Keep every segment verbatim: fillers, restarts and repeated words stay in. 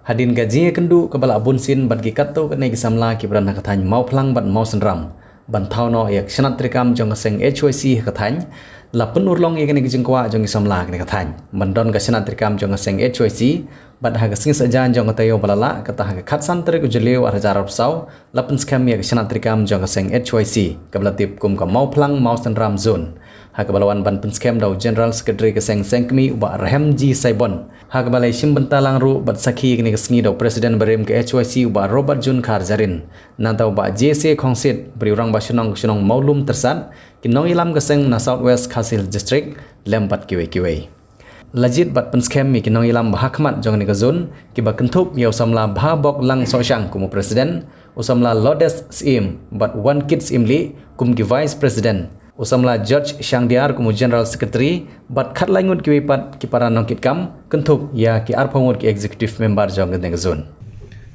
Hadien ka jingïakynduh kaba la bun sien bad ki katto katne ki samla kiba don ha ka thaiñ Mawphlang bad Mawsynram ban thaw noh ïa ka shnat treikam jong ka seng H Y C ha ka thaiñ, la pynurlong ïa kane ka jingkwah jong ki samla kane ka thaiñ ban don ka shnat treikam jong ka seng H Y C. Bad ha ka sngi Saitjaiñ jong ka taïew ba la lah, kata ha ka khatsan tarik u Jylliew arhajar arphew saw, la pynskhem ïa ka shnat treikam jong ka seng H Y C kaba la tip kum ka Mawphlang Mawsynram Zone, ha kaba la wan ban pynskhem da u General Secretary ka seng seng kmie u Bah Rahem G Saibon, ha kaba la shim bynta lang ruh bad sakhi ïa kane ka sngi da u President barim ka H Y C u Bah Robert June Kharjarin, nangta u Bah J C Khongsit, briew rangbah shnong ka shnong Mawlum Tyrsad, ki nongïalam ka seng na South West Khasi Hills District lem bad kiwei kiwei. La jied bad pynskhem ïa ki nongïalam ba ha khmat jong kane ka zone, kiba kynthup ïa u samla Bhaboklang Sohshang kum u President, u samla Lodes Syiem bad Wankit Syiemlieh kum ki Vice President, u samla George Shangdiar kum u General Secretary, bad khatlai ngut kiwei pat ki para nongkitkam, kynthup ïa ki arphew ngut ki Executive Member jong kane ka zone.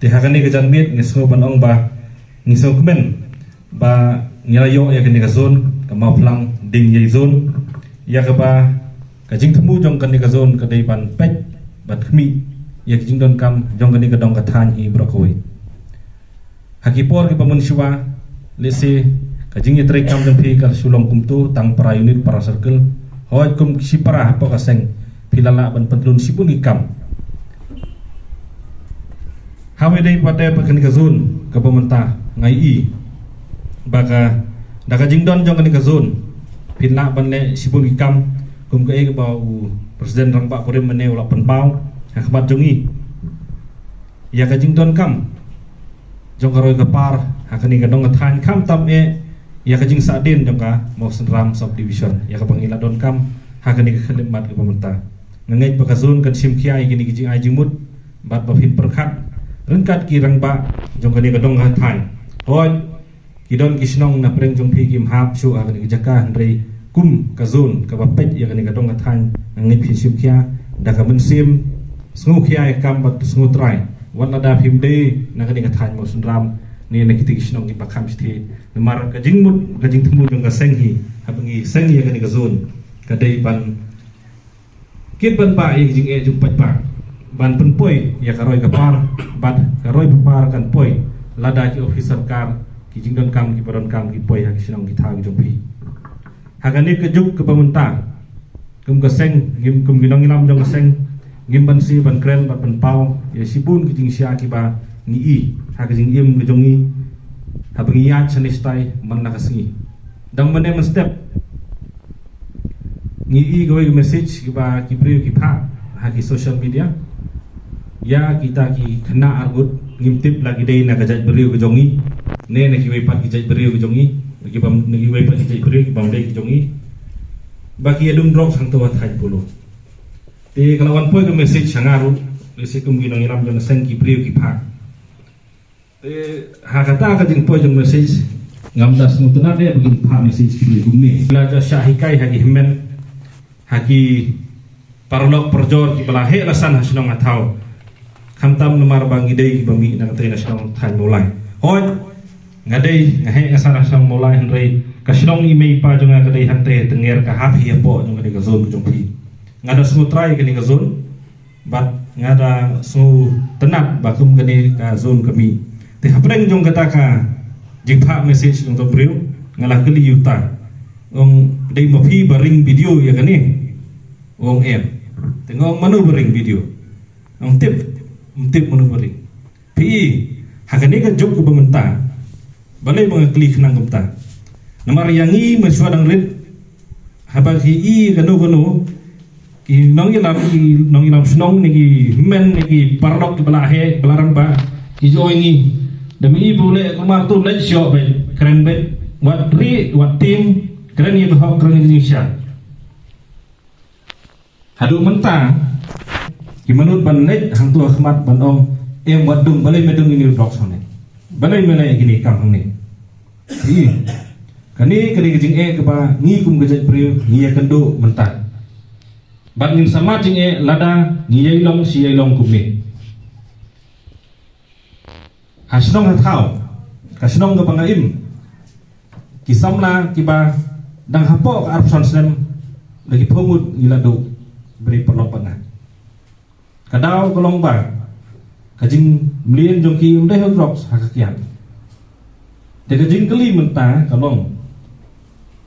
Te ha kane ka janmiet ngi sngew ban ong ba ngi sngewkmen ba ngi la ïoh ïa kane ka zone, ka Mawphlang Ding Ïai Zone, ïa kaba ka jingthmu jong kane ka zone ka dei ban peit bad khmih ïa ka jingdonkam jong kane ka dong ka thaiñ hi baroh kawei. Ha ki por kiba mynshuwa, lehse ka jingïatreikam jong phi ka shu long kumto, tang para unit, para circle, hooid kum ki shipara hapoh ka seng phi la lah ban pyntlun shibun ki kam. Ha kaba ïadei pat de bad kane ka zone kaba mynta, nga ïohi ba ka, da ka jingdon jong kane ka zone phin lah ban leh shibun ki kam, kum kaei kaba u President Rangbah Purim mynne u la pynpaw ha khmat jong ngi, ïa ka jingdonkam jong ka roi ka par ha kane ka dong ka thaiñ, khamtam eh ïa ka jingsahdien jong ka Mawsynram Subdivision, ïa kaba ngi la donkam ha kane ka khyllipmat kaba mynta. Nga ngeit ba ka zone kan shim khia ïa kine ki jingai jingmut bad ba phin pyrkhat ryngkat ki rangbah jong kane ka dong ka thaiñ. Hooid, ki don ki shnong na pdeng jong phi kim hap shuh ha kane ka jaka, hynrei kum ka zone kaba peit ïa kane ka dong ka thaiñ, nga ngeit phin shim khia da ka mynsiem sngewkhia ïa ka kam bad sngewtrai, wat lada phim dei na kane ka thaiñ Mawsynram ne na kita ki shnong kiba kham shithi. Namar ka jingmut ka jingthmu jong ka seng hi, haba ngi seng ïa kane ka zone, ka dei ban kit ban bah ïa ka jingeh jong paidbah, ban pynpoi ïa ka roi ka par, bad ka roi ka par kan poi lada ki office sorkar, ki jingdonkam kiba donkam ki poi ha ki shnong ki thaw ki jong phi. Ha kane ka juk kaba mynta, kum ka seng, ngim, kum ki nongïalam jong ka seng, ngim banse ban kren bad pynpaw ïa shibun ki jingshai kiba ngi i ha ka jingim ka jong ngi, haba ngi ïaid shane shatai man la ka sngi. Dang mynne mynstep ngi i kawei ka message kiba ki briew ki phah ha ki social media. Ïa kita ki khynnah arngut, ngim tip la ki dei na ka jait briew ka jong ngi ne na kiwei pat ki jait briew ka jong ngi, kiba, na kiwei pat ki jait briew kibym dei ki jong ngi, ba ki ïadum drugs hangto ha thaiñ Polo. Te ka la wan poi ka message sha nga ruh, lehse kum ki nongïalam jong ka seng ki briew ki phah. Te ha kata ka jingpoi jong message, ngam da sngewtynnad de ba kin phah message ki briew kumne. La da shah hikai ha ki hynmen, ha ki paralok parajor kiba la heh la san ha shnong ha thaw, khamtam namar ba ngi dei kiba mih na katei na shnong thaiñ Mawlai. Hooid, nga dei, nga heh nga san ha shnong Mawlai, hynrei ka shnong i mei i pa jong nga ka dei hangtei ha Tynger, ka hap hi hapoh jong kane ka zone ka jong phi. Nga da sngewtrai kane ka zone, bad nga da sngewtynnad ba kum kane ka zone ka mih. Te hapdeng jong kata ka jingphah message jong uta u briew, nga la kylli ïa uta, ong, dei ma phi ba ring video ïa kane? Ong em. Te nga ong, mano ba ring video? Ong, tip, ym tip mano ba ring. Phi i, ha kane ka juk kaba mynta, balei ba nga kylli khnang kumta? Namar ïa ngi mynshuwa dang rit, haba ki i kano kano ki nongïalam, ki nongïalam shnong ne ki hynmen ne ki paralok kiba la heh, ba la rangbah, ki ju ong ïa ngi, da ma i ba u leh kumar to leit shuh beit, kren beit, wat rieh wat tieng, kren ïa ka hok, kren ïa ka jingshai. Haduh mynta ki mut ban leit hangto ha khmat ban ong, em, wat dung, balei me dung ïa kine ki drugs hangne? Balei me leh ïa kine ki kam hangne? Ï, kane ka dei ka jingeh kaba ngi kum ka jait briew ngi ïakynduh mynta. Bad ngin sa mad jingeh lada ngi ïai long shi ïai long kumne. Ha shnong ha thaw, ka shnong kaba nga im, ki samla kiba dang hapoh ka arphew san snem, da ki phew ngut ngi la duh, briew paralok bad nga. Ka daw ka long ba Ka jingmlien jong ki ym dei ha drugs ha ka kiad. Te ka jingkylli mynta ka long,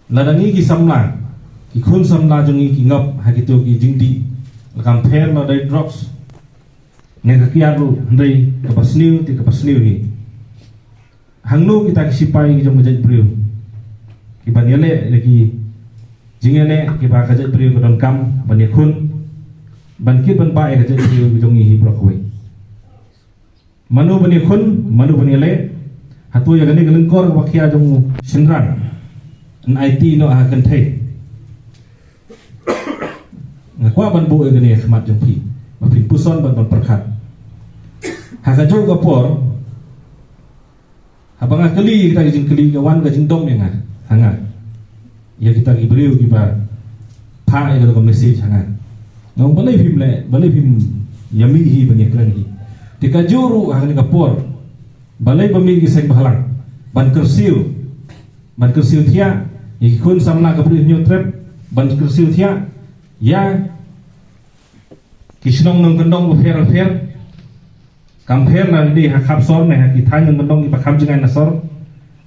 lada ngi ki samla, ki khun samla jong ngi ki ngop ha kito ki jingdih, la kam pher la dei drugs ne ka kiad ruh, hynrei kaba sniew te kaba sniew hi. Hangno kita ki sipai ki jong ka jaitbynriew kiban ïaleh ïa ki jingïaleh kiba ka jaitbynriew ka donkam ban ïakhun, ban kit ban bah ïa ka jaitbynriew jong ngi hi baroh kawei? Mano ban ïakhun, mano ban ïaleh? Hato ïa kane ka lyngkor kaba khia jong u shynrang yn aiti noh ha kynthei? Nga kwah ban buh ïa kane ha khmat jong phi, ba phin puson bad ban pyrkhat. Ha kajuh ka por, haba nga kylli ïa kita ki jingkylli, ka wan ka jingdom ïa nga, ha nga, ïa kita ki briew kiba phah ïa kata ka message ha nga. Nga ong, balei phim leh, balei phim ïa mih hi ban ïakren hi? Te kajuh ruh ha kane ka por, balei ba mih ki seng bhalang ban kyrsiew, ban kyrsiew thiah ïa ki khun samla ka Bri Hynñiewtrep, ban kyrsiew thiah ïa ki shnong nongkyndong bapher bapher, kam pher lada dei ha khap sor ne ha ki thaiñ nongkyndong kiba kham jngai na sor,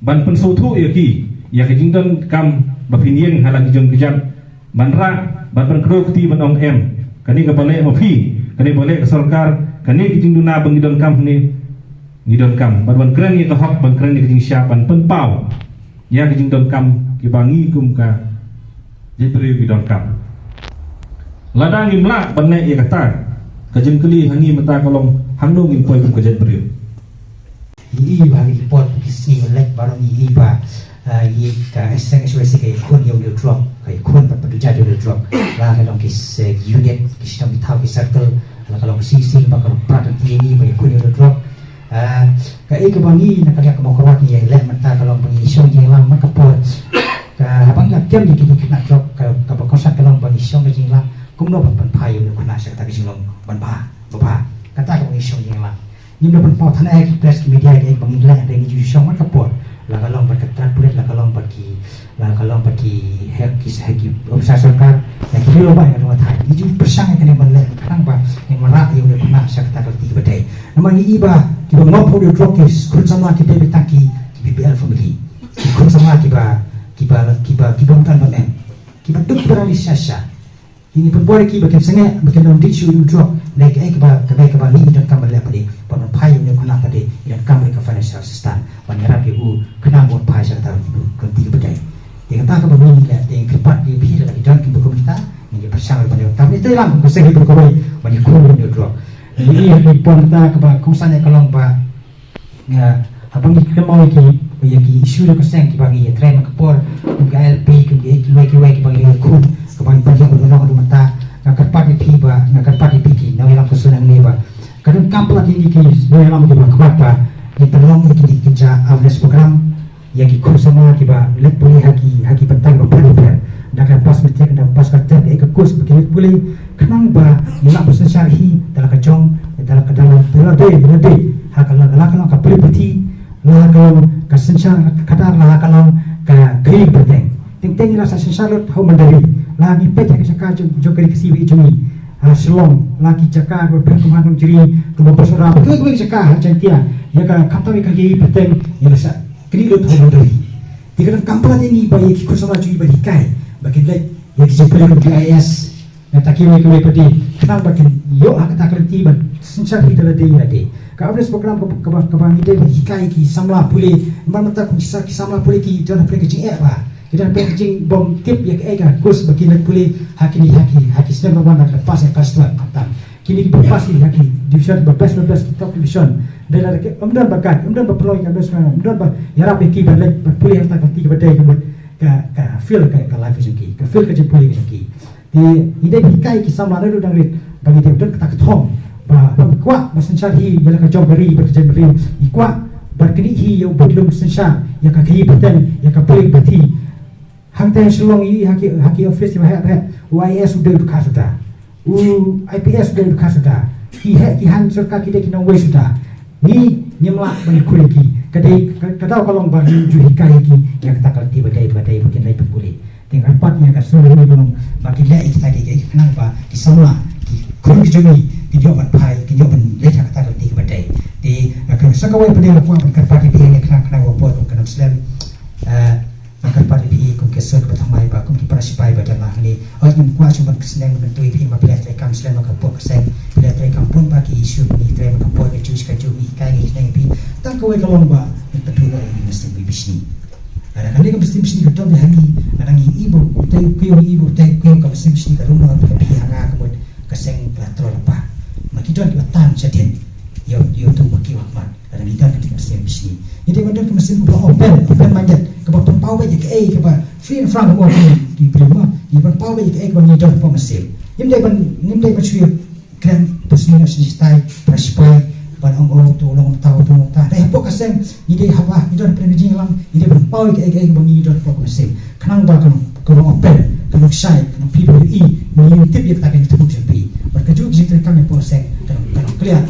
ban pynsngewthuh ïa ki ïa ka jingdonkam ba phin ïeng ha la ki jong ki jait, ban rah bad ban kdew kti ban ong, em, kane kaba leh ma phi, kane ba leh ka sorkar, kane ki jingduna ba ngi donkam ne ngi donkam, bad ban kren ïa ka hok, ban kren ïa ka jingshah, ban pynpaw ïa ka jingdonkam kiba ngi kum ka jaitbynriew ngi donkam. Lada ngim lah ban leh ïa kata, ka jingkylli ha ngi mynta ka long, hangno ngin poi kum ka jaitbynriew? Ngi i ba ha ki por ki sngi leit baroh ngi i ba, ah, i ka S N S Y C ka ïakhun ïa u drug, ka ïakhun bad pynduh ïa u drug. La ka long ki se unit, ki shnong ki thaw ki circle, la ka long C C ba ka long prat ngi i ba ïakhun ïa u drug. Ah, kaei kaba ngi na ka liang ka Mawkyrwat ngi leh mynta ka long ba ngi shong jingïalang man ka por. Ka haba ngi la kem ïa ki khynnah drug, ka, kaba kongsan ka long ba ngi shong ka jingïalang kumno ban pynphai ïa u khynnah sha kata ka jinglong ban bha, ba bha. Kata kaba ngi shong jingïalang. Ngim da pynpaw than eh ki press ki media ki ba ngi leh, hynrei ngi ju shong man ka por. La ka long bad ka Traffic Police, la ka long bad ki, la ka long bad ki heh, ki heh, ki officer sorkar, la ki riew ba ngi la thait. Ngi ju pyrshang ïa kane ban leh khnang ba ngin wanrah ïa u khynnah sha kata ka lynti kaba dei. Namar ngi i ba kiba ngop ha u drug ki khun samla ki dei beit tang ki, ki B P L family. Ki khun samla kiba, kiba, kiba, kiba ym don ba mem, kiba duk kiba rangli sha sha. Ngi pynbor ïa ki ba kin sangeh, ba kin ym dih shuh ïa u drug. Dei kaei kaba, kaei kaba ngi donkam ban leh pat de, ban phai ïa u khynnah pat de, ngi donkam ïa ka financial assistance ban ïarap ïa u khynnah ban phai sha kata ka lynti kaba dei. Te kata kaba ngi leh, te ngi kyrpad ïa phi lada ki don kiba kum kita, ngi pyrshang ban ïa kata. Ngi te lang kum ka seng hi ba kawei ban ïakhun ïa u drug. Ngi ïa ki pon kata kaba kongsan ïa ka long ba Nga, haba ngi kynmaw ïa ki, ïa ki issue da ka seng kiba ngi ïa trei man ka por, kum ka I L P, kum ki, kiwei kiwei kiba ngi ïa khun, kiba ngi pynjah ban long haduh mynta, nga kyrpad ïa phi ba, nga kyrpad ïa phi ki nongïalam ka shnong hangne ba ka donkam palat ïa ngi ki nongïalam kiba khmat ba ngin pynlong ïa kine ki jingja awareness program ïa ki khun samla kiba leit pule ha ki, ha ki bynta kiba pher bapher. Da ka pass matric, da ka pass ka ter, ka course ba ki leit pule, khnang ba ngin lah ban synshar hi da la ka jong, da la ka, da la, da la dei, da la dei ha ka la, la ka long ka pule puthi, la ka long ka synshar khadar, la ka long ka kri bteng. Teng teng la sa synshar lut ha u Mandari, la ngi peit ha ka jaka jong, jong ka ri Khasi ba i jong ngi ha Shillong, la ki jaka ba pher kum ha Nongjri, kum ha Basora, ba ki, ki jaka ha Jaintia, ïa ka khamtam ïa ka kri bteng, ïa la sa kri lut ha u Mandari. Ïa ka donkam palat ïa ngi ba ïa ki khun samla jong ngi ban hikai ba kin leit ïa ki jingpule kum ki I A S, nangta kiwei kiwei pat de, khnang ba kin ïoh ha kata ka lynti ban synshar hi da lade ïa lade. Ka awareness program kaba, kaba, kaba ngi dei ban hikai ki samla pule, namar mynta kum ki sa-, ki samla pule ki don hapdeng ka jingeh ba, ki don hapdeng ka jingbym tip ïa kaei ka course ba kin leit pule ha kine, ha ki, ha ki snem ba wan, la ka pass ïa ka class twelve khamtam. Kine kiba pass ïa ki division ba best, ba best, ki top division. Dei lada ki ym don ba guide, ym don ba pynlong ïa ka best man, ym don ba ïarap ïa ki ba leit ba pule ha kata ka lynti kaba dei, ka mut ka, ka fail ka, ka life ka jong ki, ka fail ka jingpule ka jong ki. Te ngi dei ban hikai ki samla naduh dang rit ba ngi dei ban don kata ka thong ba, ba ngi kwah ban synshar hi ïa la ka jong ka ri bad ka jaitbynriew, ngi kwah ban knieh hi ïa u buit lum synshar, ïa ka khaïi bteng, ïa ka pule ka puthi. Hangta ha Shillong i ha ki, ha ki office ba heh ba heh, u I A S u dei u dkhar suda, u I P S u dei u dkhar suda, ki heh ki haiñ sorkar ki dei ki nongwei suda. Ngi ngim lah ban ïakhun ïa ki. Ka dei ka, ka daw ka long ba ngi ju hikai ïa ki ïa kata ka lynti ba dei, ba dei ba kin leit ban pule. Te nga kyrpad ïa ka sngewbha ba kin leh ïa kita ki, ki khnang ba ki samla, ki khun ki jong ngi kin ïoh ban phai, kin ïoh ban leit ha kata ka lynti kaba dei. Sa kawei pat de nga kwah ban kyrpad ïa phi hangne khnang khnang ba poi kum ka nongslem. Eh, nga kyrpad ïa phi kum ki soh ba thymmai ba kum ki para sipai ba don hangne. Oi, ngam kwah shuh ban kyntu ïa phi ba phi la trei kam slem ha ka pud ka seng, phi la trei kam bun ba ki issue ba ngi trei ha ka pud ka juh ka juh, ngi hikai ngi kyntu ïa phi. Tang kawei ka long ba ngi pynduh ïa ka mynsiem bishni. Lada kane ka mynsiem bishni ka don ha ngi, lada ngi ïohi ba utai u kwiew, ngi ïohi ba utai u kwiew, ka mynsiem bishni ka rung ha phi, ha nga ka mut ka seng ka la troh lypa. Ma ki don kiba tan shadien. Ïa, ïa utu ma ki wa khmat. Lada ngi don ka mynsiem bishni, ngi dei ban don ka mynsiem kaba open, open minded, kaba pynpaw beit ïa kaei kaba free and frank, kaba open, ki briew ma, ngi pynpaw beit ïa kaei kaba ngi don hapoh mynsiem. Ngim dei ban, ngim dei ban shu kren pynsngew shisha tai, para sipai, ban ong, oh, to long kumta, to long kumta. Dei hapoh ka seng, ngi dei haba ngi don ha ka jingïalang, ngi dei ban paw ïa kaei kaei kaba ngi don hapoh ka mynsiem. Khnang ba ka long, ka long open, ka long shai, ka long phi ba ïohi, ngi tip ïa kata ka jingthmu jong phi. Bad ka juh ka jingtrei kam hapoh ka seng ka long, ka long clear.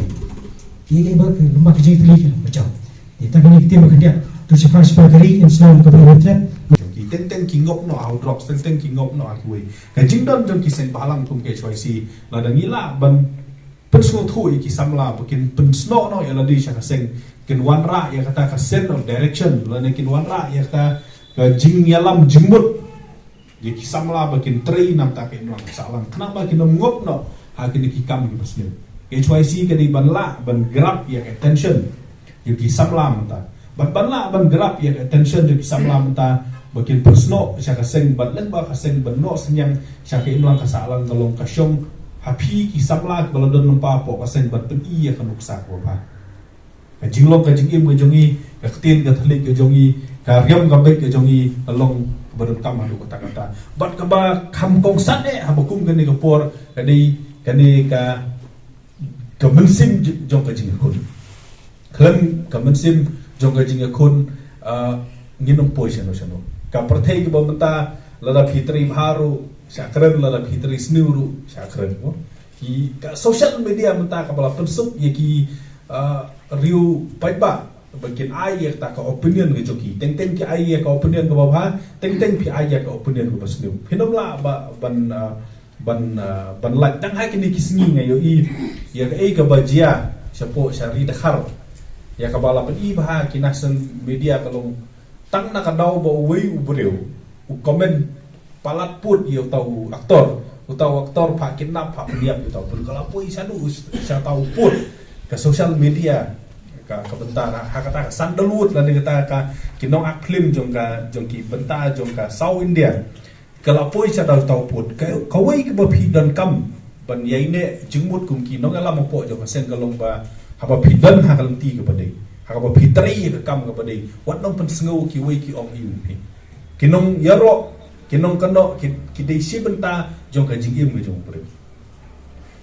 Ïa kaei ba ka long ba ka jingtylli ka long ka jong. Ïa kata kane ka ktien ba khyndiat, to shipang shipang ka ri, in Islam ka ba ïa trep. Ki teng teng ki ngop noh ha u drugs, teng teng ki ngop noh ha kiwei. Ka jingdon jong ki seng bhalang kum ka H Y C, lada ngi lah ban pynsngewthuh ïa ki samla ba kin pynsnoh noh ïa lade sha ka seng, kin wanrah ïa kata ka sense of direction, lane kin wanrah ïa kata ka jingïalam jingmut ïa ki samla ba kin trei na ka bynta ka imlang ka sahlang, khnang ba kin ym ngop noh ha kine ki kam kiba sniew. Ka H Y C ka dei ban lah ban grab ïa ka attention jong ki samla mynta. Bad ban lah ban grab ïa ka attention jong ki samla mynta ba kin pynsnoh sha ka seng, bad lem bad ka seng ban noh synñiang sha ka imlang ka sahlang, ka long ka shong ha phi ki samla kiba la don lypa hapoh ka seng ban pyni ïa ka nuksa kaba bha. Ka jinglong ka jingim ka jong ngi, ka ktien ka thylliej ka jong ngi, ka riam ka beit ka jong ngi, ka long kaba donkam haduh katta katta. Bad kaba kham kongsan eh haba kum kane ka por, ka dei kane ka, ka mynsiem j-, jong ka jingïakhun. Khlem ka mynsiem jong ka jingïakhun, ah, ngin ym poi shano shano. Ka pyrthei kaba mynta, lada phi trei bha ruh shah kren, lada phi trei sniew ruh shah kren, mo. Ki, ka social media mynta kaba la pynsuk ïa ki, ah, riew paidbah ba kin ai ïa kata ka opinion ka jong ki. Teng teng ki ai ïa ka opinion kaba bha, teng teng phi ai ïa ka opinion kaba sniew. Phin ym lah ba, ban, ah, ban, ah, ban lait. Tang ha kine ki sngi nga ïohi ïa kaei kaba jia shapoh sha Ri Dkhar. Ïa kaba la pyni bha ha ki national media ka long tang na ka daw ba uwei u briew u comment palat pud ïa uta u actor. Uta u actor phah kidnap, phah pynïap ïa uta u briew, ka la poi shaduh sha uta u pud. Ka social media ka, ka bynta ha, ha kata ka sandalwood lane kata ka, ki nong act film jong ka, jong ki bynta jong ka South India. Ka la poi sha uta u pud. Ka, kawei kaba phi donkam ban ïaineh jingmut kum ki nongïalam hapoh jong ka seng ka long ba haba phi don ha ka lynti kaba dei, ha kaba phi trei ïa ka kam kaba dei, wat nang pynsngew kiwei ki ong ïa phi. Ki nongïaroh, ki nongkynnoh, ki, ki dei shi bynta jong ka jingim ka jong u briew.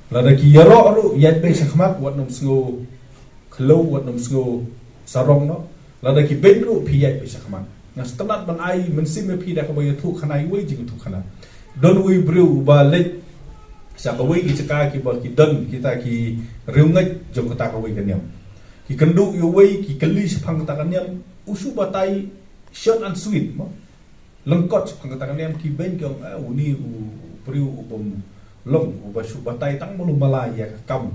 Lada ki ïaroh ruh, ïaid beit sha khmat, wat nang sngew khlem wat nang sngew sarong noh. Lada ki beiñ ruh phi ïaid beit sha khmat. Nga sngewtynnat ban ai mynsiem ïa phi da kaba ïathuh khana, iwei jingïathuh khana. Don uwei u briew uba leit sha kawei ki jaka kiba ki don kita ki riewngeit jong kata kawei ka niam. Ki kynduh ïa uwei, ki kylli shaphang kata ka niam, u shu batai short and sweet, mo. Lyngkot shaphang kata ka niam, ki beiñ ki ong, ah, uni u briew u bym long, uba shu batai tang malu mala ïa ka kam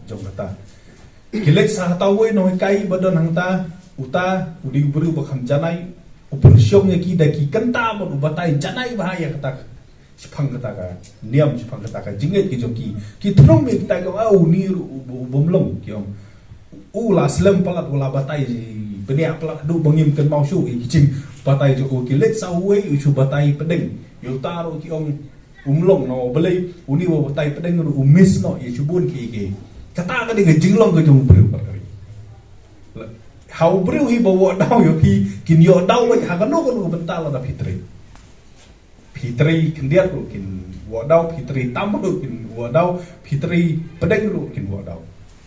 jong kata. Ki leit sha uta uwei u nonghikai ba don hangta, uta u dei u briew ba kham janai, u pyrshang ïa ki da ki kynta bad u batai janai bha ïa kata, shaphang kata ka niam, shaphang kata ka jingngeit ka jong ki. Ki thnum ïa kita, ki ong, ah, uni ruh u, u bym long, ki ong. U la slem palat, u la batai bniah palat haduh ba ngim kynmaw shuh ïa ki jingbatai jong u. Ki leit sha uwei u shu batai pdeng. Ïa uta ruh ki ong um long, namar balei uni uba batai pdeng ruh u miss noh ïa shibun ki, ki. Kata ka dei ka jinglong ka jong u briew pat ka ri. Ha u briew hi ba wad daw ïa phi, kin ïoh daw beit ha kano kano ka bynta lada phi trei. Phi trei khyndiat ruh kin wad daw, phi trei tam ruh kin wad daw, phi trei pdeng ruh kin wad daw.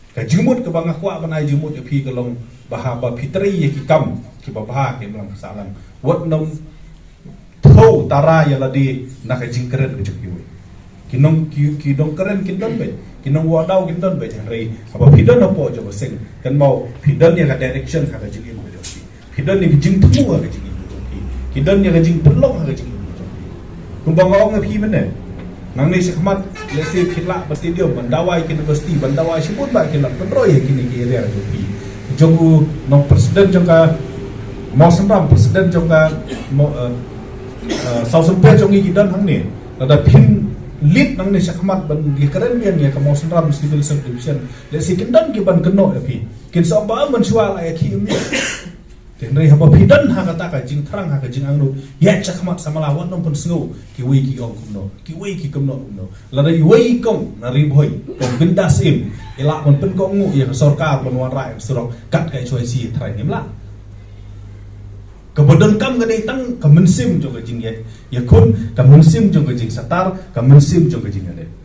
Ka jingmut kaba nga kwah ban ai jingmut ïa phi ka long ba haba phi trei ïa ki kam kiba bha, ki imlang sahlang, wat nym thew tara ïa lade na ka jingkren ka jong kiwei. Ki nong, ki, ki nongkren kin don beit, ki nongwad daw kin don beit, hynrei haba phi don hapoh jong ka seng, kynmaw phi don ïa ka direction ha ka jingim ka jong phi. Phi don ïa ka jingthmu ha ka jingim ka jong phi. Phi don ïa ka jingpynlong ha ka jingim ka jong phi. Kumba nga ong ïa phi mynne, nangne shakhmat, let's say, phi lah ban stadium, ban dawai ki university, ban dawai shibun ba ki lah pynroi ïa kine ki area ka jong phi. Phi jong u nong president jong ka Mawsynram, president jong ka Maw, eh, eh, Sawsynper jong ngi ki don hangne. Lada phin lead nangne shakhmat ban ïakren biang ïa ka Mawsynram Civil Subdivision, lehse kin don ki ban kynnoh ïa phi. Kin sa ong ba mynshuwa la ïa ki um. Te hynrei haba phi don ha kata ka jingthrang, ha ka jingangnud, ïaid shakhmat samla, wat nym pynsngew kiwei ki ong kumno, kiwei ki kynnoh kumno. Lada iwei i kong na Ri Bhoi, kong Bindas Syiem, i lah ban pynkohnguh ïa ka sorkar ban wanrah ïa ka surok kat ka H Y C, trai ngim lah. Kaba donkam ka dei tang ka mynsiem jong ka jingïaid ïakhun, ka mynsiem jong ka jingsatar, ka mynsiem jong ka jingïadei.